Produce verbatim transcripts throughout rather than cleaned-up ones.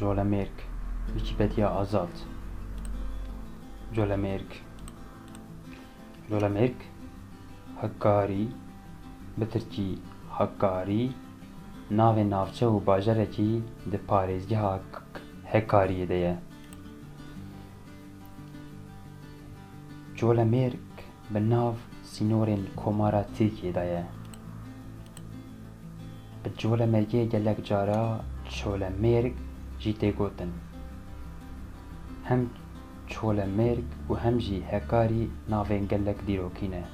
Colemêrg, Wîkîpediya Azad. Colemêrg. Colemêrg, Hekkarî, bi tirkî Hakkari, navê navçe û bajarekî di parêzgeha K-, K-, Hekkariyê de ye. Colemêrg bi nav sînorên Komara Tirkiyê de ye. Bi Colemêrgê gelek cara Çolemêrg jî tê gotin. Hem Çolemêrg û hem jî Hekarî navên gelek dîrokî ne.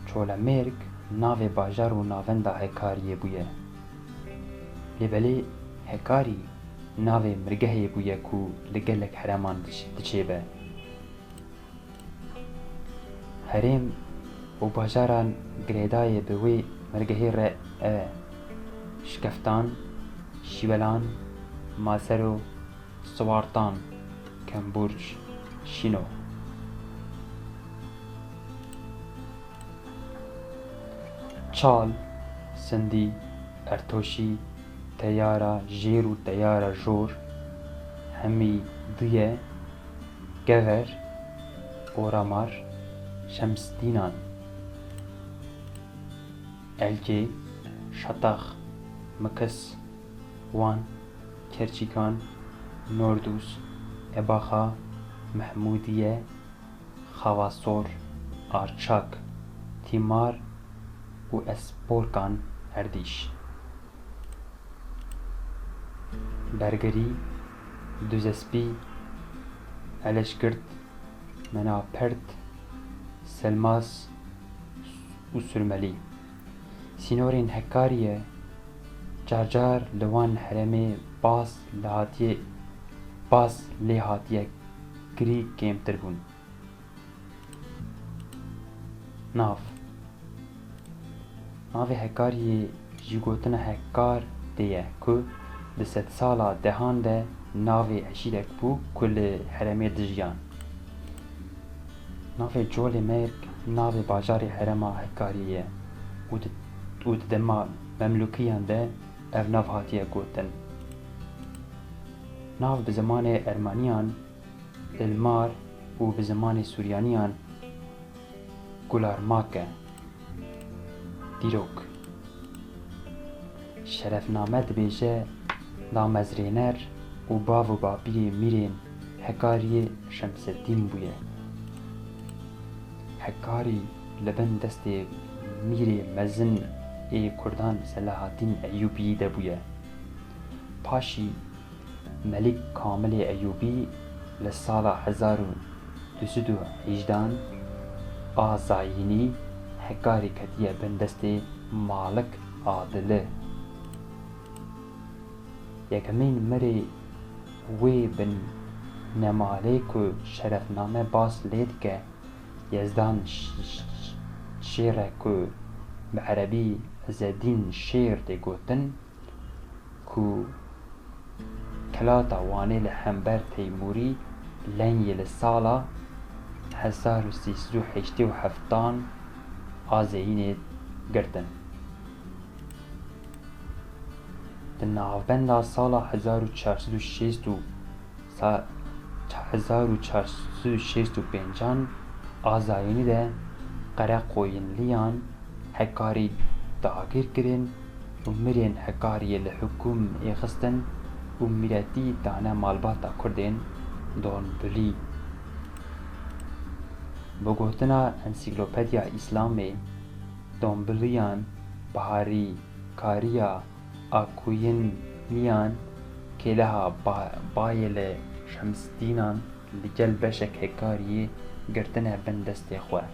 Çolemêrg navê bajar û navenda Hekariyê bûye. Lê belê Hekarî navê mirgehê bûye ku li gelek hereman diç-, diçêbe. Herêm û bajaran girêdayê bi wê mirgehê re ev e: Şikeftan, Şîwelan, Masero, Siwartan, Kemburc, Şîno. Çal, Sindî, Ertoşî, Teyara Jêr û Teyara Jor, Hemî, Diye, Gever, Oramar, Şemsdînan, Elkê, Şatax, Mikis, Wan, Kerçîkan, Nordûs, Ebaxa, Mehmûdiye, Xavasor, Arçak, Tîmar û Esporkan, Erdîş. Bergirî, Duzespî, Eleşgirt, Menapert, Selmas û Surmelî. Sînorên Hekariyê car car li wan herêmê bas li hatiye, bas lê hatiye kirî kêmtir bûn. Nav. Navê Hekariyê ji gotina Hekar tê ye ku di sedsala dehan de navê eşîrek bû ku li herêmê dijiyan. Navê Colemêrg navê bajarê herêma Hekariyê ye û di, û di dema Memlûkiyan de ev nav hatiye gotin. Nav bi zimanê Ermeniyan Dilmar û bi zimanê Suryaniyan Gularmak e. Dîrok. Şerefname dibêje, damezrêner û bav û bapîrê mîrên Hekariyê Şemseddîn bûye. Hekarî li bin destê mîrê mezin ê Kurdan Selahaddîn Eyûbî de bûye. Paşî Melîk Kamilê Eyûbî li sala hezar û du sed û hejdehan a zayînî Hekarî ketiye bin destê Malik Adili. Yekemîn mirê wê bi nemalê ku şerefname bas lê dike, Yezdan Ş-, Ş-, Şêr e ku bi erebî Ezedîn Şêr tê gotin, ku Kelata Wanê li hember Teymûrî Lenyê li sala hezar û sê sed û heştê û heftan a zayînê girtin. Di navbenda sala hezar û çar sed û şêst û sa-, hezar û çar sed û şêst û pêncan a zayînî de Qereqoyinliyan Hekarî dagir kirin û mirên Hekariyê li hukûm êxistin û mîretî dane malbata Kurdên Donbulî. Bi gotina Ensiklopediya Îslamê, Donbuliyan bi harîkariya Akuyinliyan, kêleha ba-, Bayê li Şemsdînan, li gel beşek Hekariyê girtine bin destê xwe.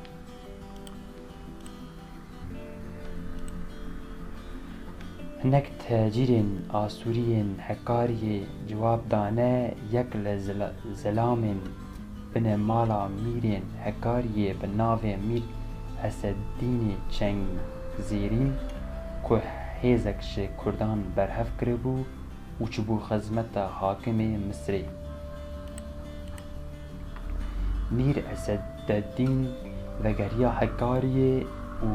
Hinek tecîrên Asûriyên Hekariyê cewab dane, yek li zila-, zilamên binemala mîrên Hekariyê bi navê Mîr Eseddînê Çengzêrîn ku hêzek ji Kurdan berhev kiribû û çûbû xizmeta hakimê Misirê. Mîr Esededdîn vegeriya Hekariyê û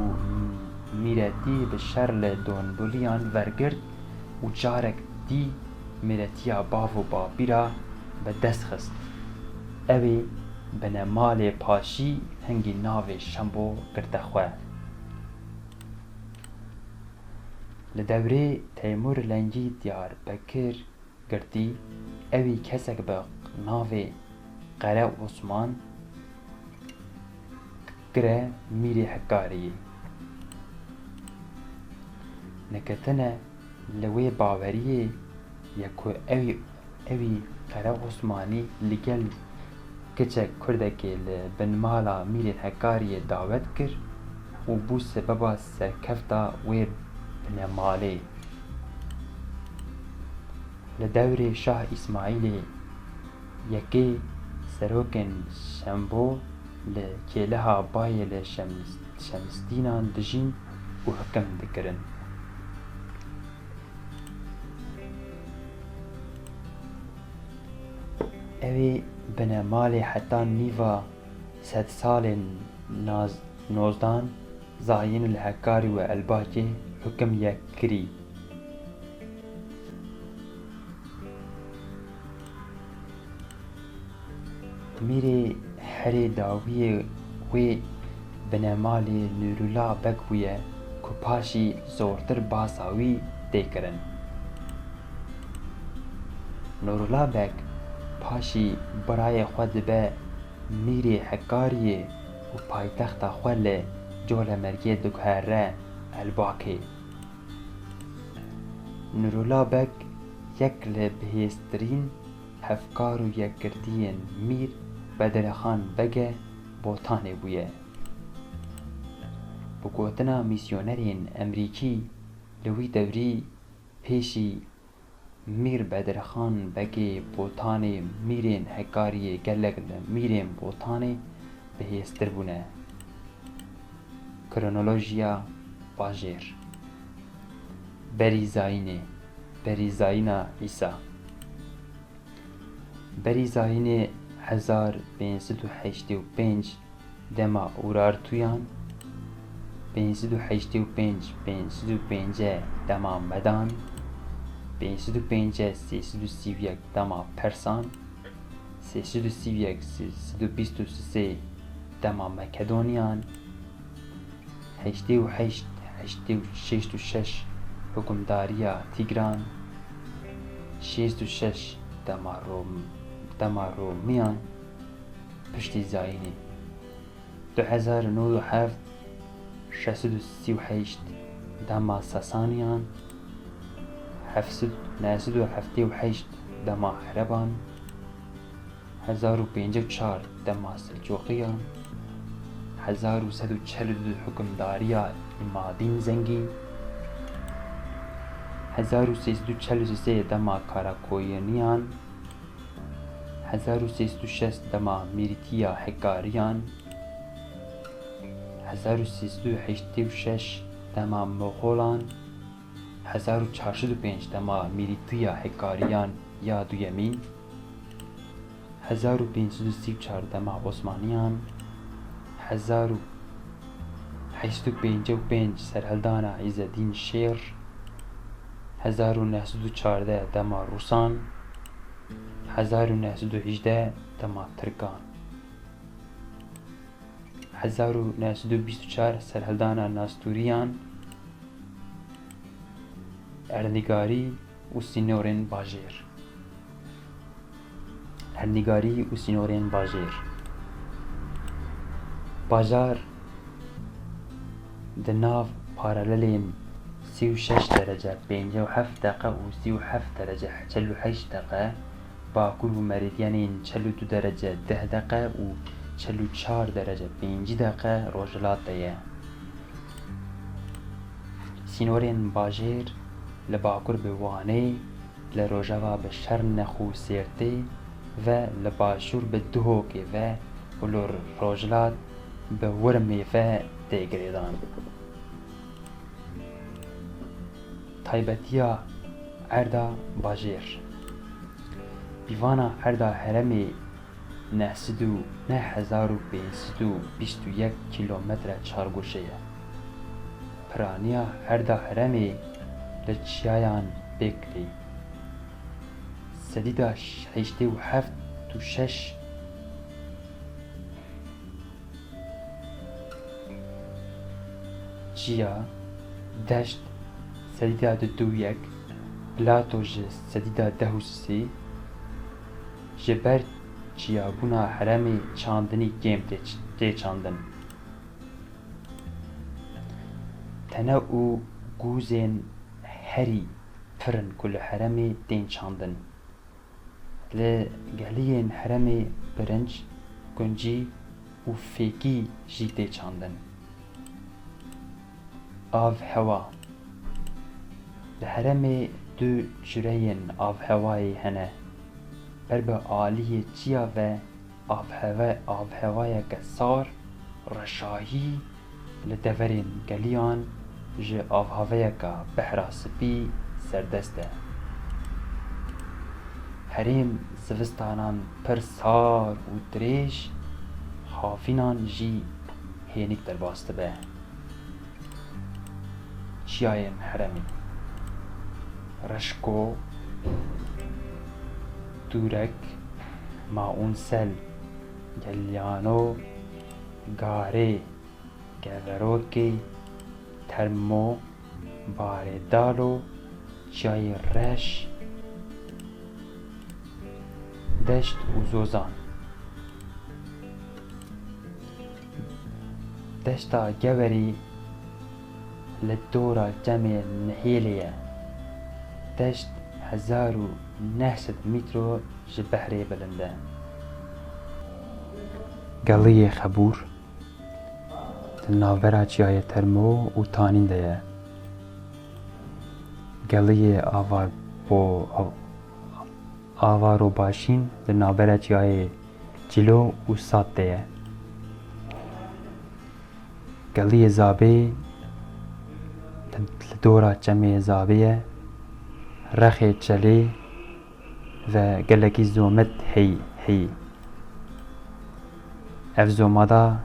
mîretî bi şer li Donbuliyan vergirt, û carek dî mêretiya bav û bapîra bi dest xist. Ew ê binemalê Paşî hingî navê Şembo girte xwe. Li dewrê Teymûr Lengî Diyarbekir girtî, ewî kesek bi navê Qere Osman kire mîrê Hekariyê. Neketine li wê baweriyê ye ku ewî, ewî Qere Osmanî li gel kiçek kurdekê li binmala mîrên Hekariyê dawet kir û bû sebeba serkefta wê binemalê. Li dewrê Şah Îsmaîlê Yekê serokên Şembo li kêleha bayê li Şems-, Şemstînan dijîn û hikim dikirin. Ew ê binemalê heta nîva sedsalên naz-, nozdan zayîn li Hekarî û Elbakê hikim yek kirî. Mîrê herê dawiyê wê binemalê Nûrullah Beg bûye ku paşî zortir basa wî tê kirin. Nûrullah Beg paşî birayê xwe dibe mîrê Hekariyê û paytexta xwe li Colemêrgê diguhere Elbakê. Nûrullah Beg yek li bihêztirîn hevkar û yekgirtiyên Mîr Bedirxan Begê Botanê bûye. Bi gotina mîsyonerên Emerîkî li wî dewrî pêşî Mîr Bedirxan Begê Botanê mîrên Hekariyê gelek li mîrên Botanê bihêztir bûne. Kronolojiya bajêr. Berî zayînê, berî zayîna Îsa. Berî zayînê hezar pênc sed û heştê û pênc dema Urartuyan, pênc sed û heştê û pênc, pênc sed û pêncî dema Medan, pênc sed û pêncî, sê sed û sî û yek dema Persan, sê sed û sî û yek, sê sed û bîst û sê dema Makedonyan, heştê û heşt, heştê û şêst û şeş hukimdariya Tîgran, şêst û şeş dema Rom-, dema Romiyan piştî zayînê, du hezar û nod û heft, şeş sed û sî û heşt dema Sasaniyan, heft sed, neh sed û heftê û heşt dema Ereban, hezar û pêncî û çar dema Selçûqiyan, hezar û sed û çel û du hukimdariya Îmadîn Zengî, hezar û sê sed û çel û sê dema Karakoyuniyan, hezar û sê sed û şeş dema Mîrîtiya Hekariyan, hezar û sê sed û heştê û şeş dema Moxolan, hezar û çar sed û pênc dema Mîrîtiya Hekariyan ya duyemîn, hezar û pênc sed û sî û çar dema Osmaniyan, hezar û heşt sed û pêncî û pênc serhildana Îzedîn Şêr, hezar û neh sed û çardeh dema Rûsan, hezar û neh sed û hejdeh dema Tirkan, hezar û neh sed û bîst û çar serhildana Nastûriyan, erdnîgarî û sînorên bajêr. Erdnîgarî û sînorên bajêr. Bajar di nav paralelên sî û şeş derece pêncî û heft deqe û sî û heft derece çel û heşt deqe, bakur û meridyenên çel û du derece deh deqe û çel û çar derece pêncî deqe rojhilat de ye. Sînorên bajêr li bakur bi Wanê, li rojava bi Şernex û Sêrtê ve, li başûr bi Duhokê ve û li rojhilat bi Wirmê ve tê girêdan. Taybetiya erda bajêr. Pîvana erda herêmê neh sed û neh hezar û pênc sed û bîst û yek kîlometre çargoşe ye. Piraniya erda herêmê li çiyayan pêk tê. Sedî da heştê û heft û şeş Çiya, deşt, sedî da du û yek, plato ji sedî da deh û sê, ji ber çiyabûna herêmê çandinî kêm tê, tê çandin. Tene û gûzên herî pir in ku li herêmê tên çandin. Li geliyên herêmê pirinc, kuncî û fêkî jî tê çandin. Avhewa. Li herêmê du cureyên avhewayê hene. Ber bi aliyê çiya ve avhewe-, avhewayeke sar, reşahî li deverên geliyan ji avhaveyeke behra spî serdest e. Herêm zivistanan pir sar û dirêj, havînan jî hênik derbas dibe. Çiyayên herêmê: Reşko, Dûrek, Maunsel, Gelyano, Garê, Keverokê, Termo, Barê Dalo, Çiyayê Reş, Deşt û Zozan. Deşta Geverî li dora Çemê Nihêlê ye. Deşt hezar û neh sed mîtro ji behrê bilind e. Geliyê Xebûr di navbera Çiyayê Termo û Tanîn de ye. Geliyê Avarpo-, Av-, Avarobaşîn di navbera Çiyayê Çilo û Sat de ye. Geliyê Zabê di, li dora Çemê Zabê ye. Rexê Çelê ve gelekî zomet hey-, heyî. Ev zomada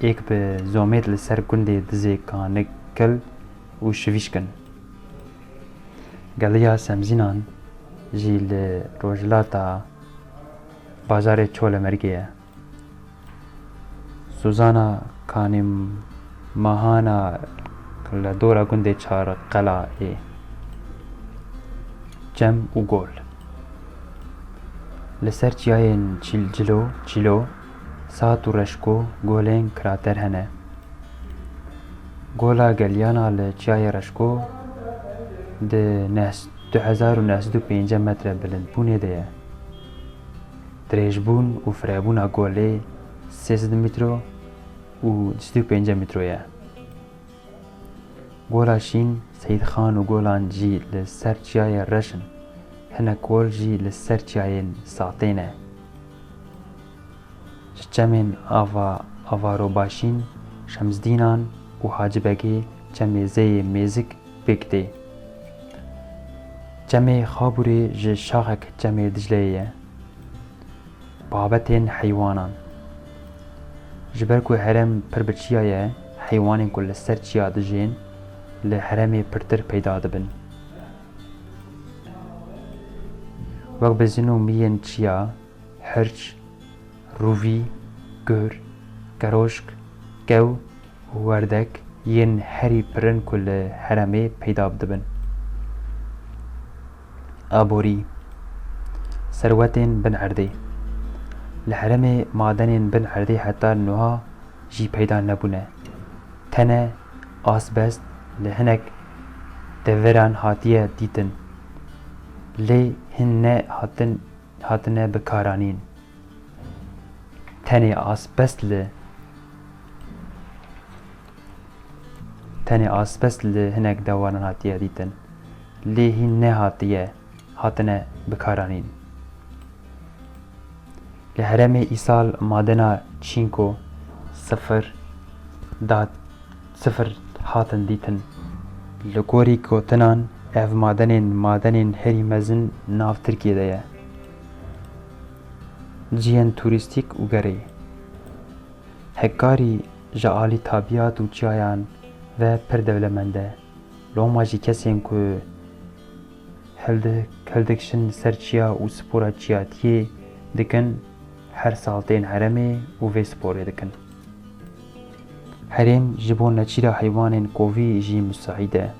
êk bi zomêt li ser gundê Dizê Kanikil û Şivîşk in. Geliya Semzînan jî li rojhilata bajarê Çolemergê ye. Suzana Kanîmahana li dora gundê Çarqela ê. Çem û gol. Li ser çiyayên Çîl-, Cilo, Çîlo, Sat û Reşko golên krater hene. Gola Gelyana li Çiyayê Reşko di neh-, du hezar û neh sed û pêncî metre bilindbûnê de ye. Dirêjbûn û firebûna golê sê sed mîtro û du sed û pêncî mîtro ye. Gola Şîn, Seyîdxan û Golan jî li ser Çiyayê Reş in. Hinek gol jî li ser çiyayên Satê ne. Ji çemên Ava-, Avarobaşîn, Şemsdînan û Hacibegê çemê Zeyê Mêzik pêk tê. Çemê Xabûrê ji şaxek çemê Dicleyê ye. Babetên heywanan. Ji ber ku herêm pir bi çiya ye, heywanên ku li ser çiya dijîn, li herêmê pirtir peyda dibin. Wek bizin û miyên çiya, hirç, rûvî, gur, keroşk, kew û werdek yên herî pir in ku li herêmê peyda dibin. Aborî. Serwetên bin erdê. Li herêmê madenên bin erdê heta niha jî peyda nebûne. Tenê asbest li hinek deveran hatiye dîtin. Lê hin ne hatin, hatine bikaranîn. Tenê asbest li, tenê asbest li hinek deveran hatiye dîtin. Lê hîn nehatiye, hatine bikaranîn. Li herêmê îsal madena çînko sifir da sifir hatin dîtin. Li gorî gotinan ev madenên madenên herî mezin nav Tirkiyê de ye. Cihên turîstîk û gerê. Hekkarî ji alî tabiat û çiyayan ve pir dewlemend e. Loma jî kesên ku Hildikişin ser çiya û spora çiyatiyê dikin, her sal tên herêmê û vê sporê dikin. Herêm ji bo neçîra heywanên kovî jî misaîd e.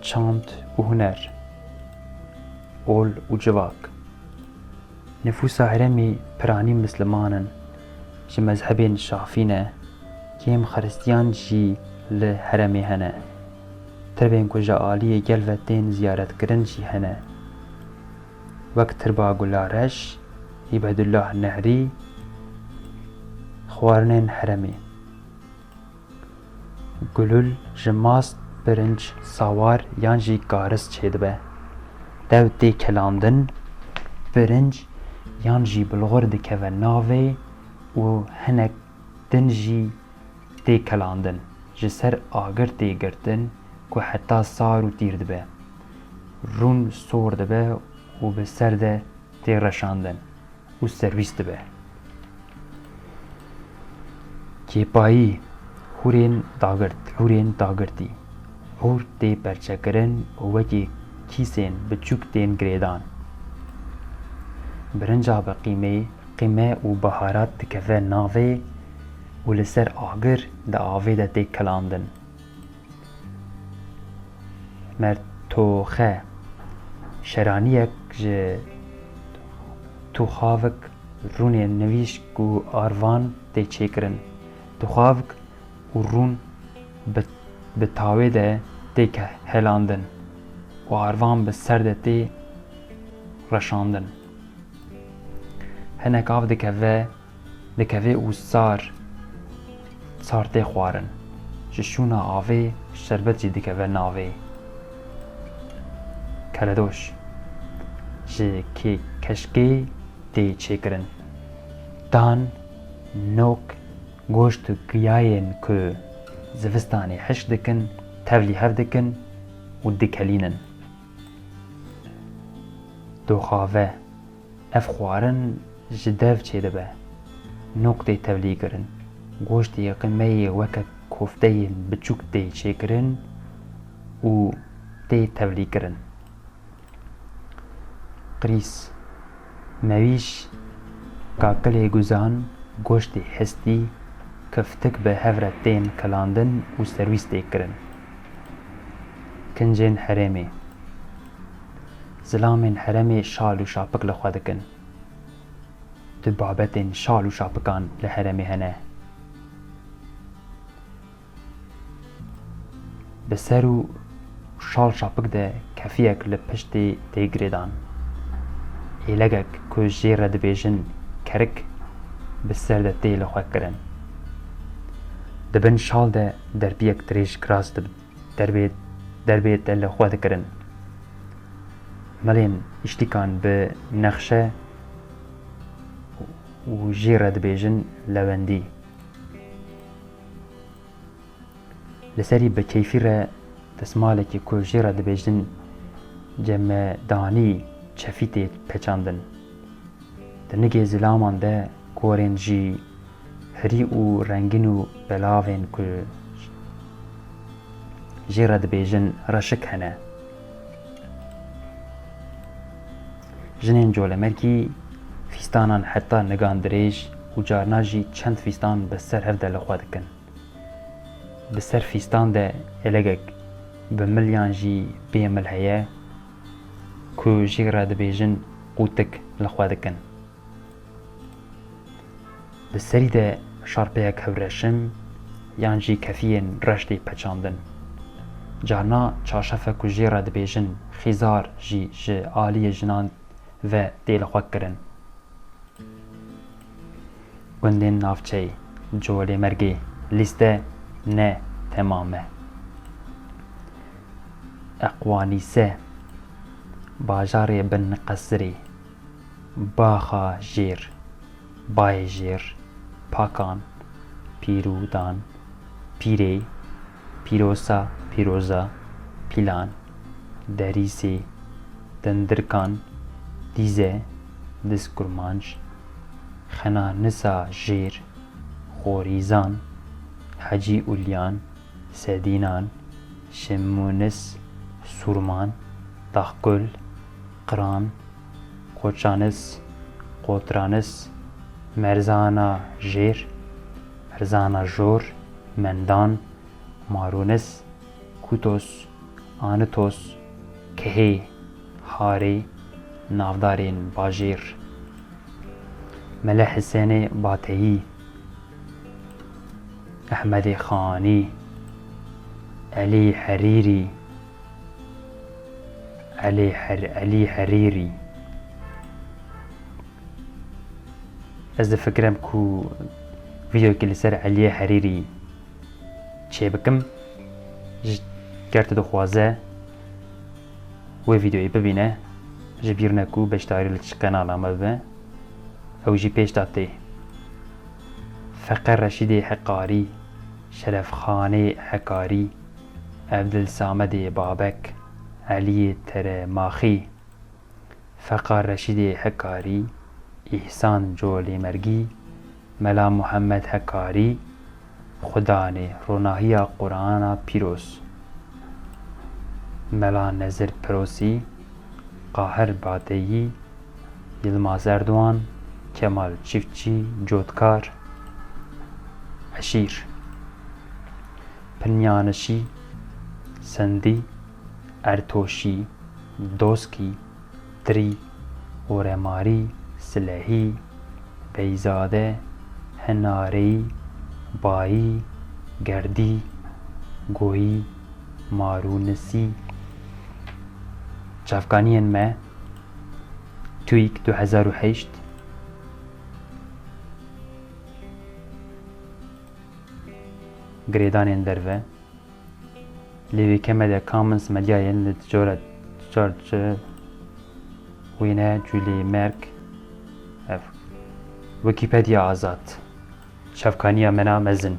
Çand û huner, ol û civak. Nifûsa herêmî piranî misliman in, ji mezhebên şafî ne, kêm xiristiyan jî li herêmê hene. Tirbên ku ji aliyê gel ve tên ziyaretkirin jî hene, wek tirba Gulareş, Îbedullah Nehrî, xwarinên herêmê. Gulûl ji mast, pirinç, sawar yan jî karis çêdibe. Dev tê kelandin, pirinç yan jî bulxur dikeve navê û hinek din jî tê kelandin. Ji ser agir tê girtin ku heta sar û tîr dibe. Rûn sor dibe û bi ser de tê reşandin û serwîs dibe. Kêpayî, hûrên dagirt, hûrên dagirtî. Hûr tê perçekirin û wekî kîsên biçûk tên girêdan. Birinca bi qîmê, qîme û baharat dikeve navê û li ser agir di avê de tê kelandin. Mertoxe, şeraniyek ji tuxavik, rûnên nivîşk û arvan tê çêkirin. Tuxavik û rûn bi, bi tawê de tê ke-, helandin û arvan bi ser de tê reşandin. Hinek av dikeve, dikeve û sar, sar tê xwarin. Ji şûna avê şerbet jî dikeve navê. Keledoş, ji kê-, keşkê tê çêkirin. Dan, nok, goşt û giyayên ku zivistanê hişk dikin, tevlî hev dikin û dikelînin. Doxave, ev xwarin ji dev çêdibe. Nok tê tevlî kirin. Goştê qimeyê weke kofteyên biçûk tê çêkirin û tê tevlî kirin. Qirîs, mewîş, kakilê guzan, goştê hestî, kiftik bi hev re tên kilandin û serwîs tê kirin. Kincên herêmê. Zilamên herêmê şal û şapik li xwe dikin. Du babetên şal û şapikan li herêmê hene. Bi ser û şal şapik de kefiyek li piştê tê girêdan. Êlegek ku jê re dibêjin kerik bi ser de tê li xwe kirin. Di bin şal de derpiyek dirêj kiras di derbê, derbê de li xwe dikirin. Milên îştîkan bi nexşe û jê re dibêjin lewendî. Li serî bi keyfî re desmalekî ku jê re dibêjin cemedanî çefî tê peçandin. Di nigê zilaman de korên jî hirî û rengîn û belavên ku jê re dibêjin reşik hene. Jinên colemergî fîstanan heta nigan dirêj û carna jî çend fîstan bi ser hev de li xwe dikin. Bi ser fîstan de êlegek bi mil yan jî bê mil heye ku jê re dibêjin qûtik li xwe dikin. Di serî de şarpeyek hewreşim yan jî kefiyên reş tê peçandin. Carna çarşefe ku jê re dibêjin xîzar jî ji aliyê jinan ve tê li xwe kirin. Gundên navçeyê, Colêmergê, lîste ne temam e. Eqwanîse, bajarê Bin Qesirê, Baxa Jêr, Bayê Jêr, Pakan, Pîrûdan, Pîrê, Pîrosa, Pîroza, Pîlan, Derîsê, Dindirkan, Dîze, Dizkurmanc, Xenanisa Jêr, Xorîzan, Hecî Ulyan, Sedînan, Şimûnis, Sûrman, Daxkul, Qiran, Qoçanis, Qotranis, Merzana Jêr, Merzana Jor, Mendan, Maronis, Kutos, Anitos, Kehê, Harê, navdarên bajêr. Mele Hisênê Bateyî, Ehmedê Xanî, Elî Herîrî, Elî Her-, Elî Herîrî. Ez difikirim ku vîdeoyekî li ser Eliyê Herîrî çêbikim. Ji, ger tu dixwaze wê vîdeoyê bibîne, ji bîr neku beşdarî li çi qenala me bibe. Ew jî pêş de tê. Feqe Reşîdê Hekarî, Şerefxanê Hekarî, Evdil Samedê Babek, Eliyê Teremaxî, Feqa Reşîdê Hekarî, Îhsan Colêmergî, Mela Muhammed Hekarî, Xudanê, Ronahiya Qur'ana Pîroz, Mela Nezir Pirosî, Qahir Bateyî, Yilmaz Erdoğan, Kemal Çiftçî, Cotkar, Eşîr, Pinyanişî, Sendî, Ertoşî, Doskî, Tirî, Oremarî, Silehî, Beyzade, Hinareyî, Bayî, Gerdî, Goyî, Marûnisî. Çavkaniyên me, TÜİK du hezar û heşt. Girêdanên derve. Lê wê keme de Commons Media yên li dijora çar çi wîne Julie Merk, ev, Wikipedia azad. Çavkaniya mena mezin.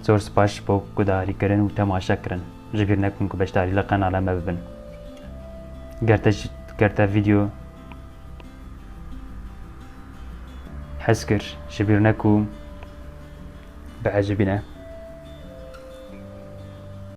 Zor spas bo gudarîkirin û temaşekirin. Ji bîr nekin ku beşdarî li qenala me bibin. Ger te ji, ger te vîdeo hez kir, ji bîr neku biecibîne.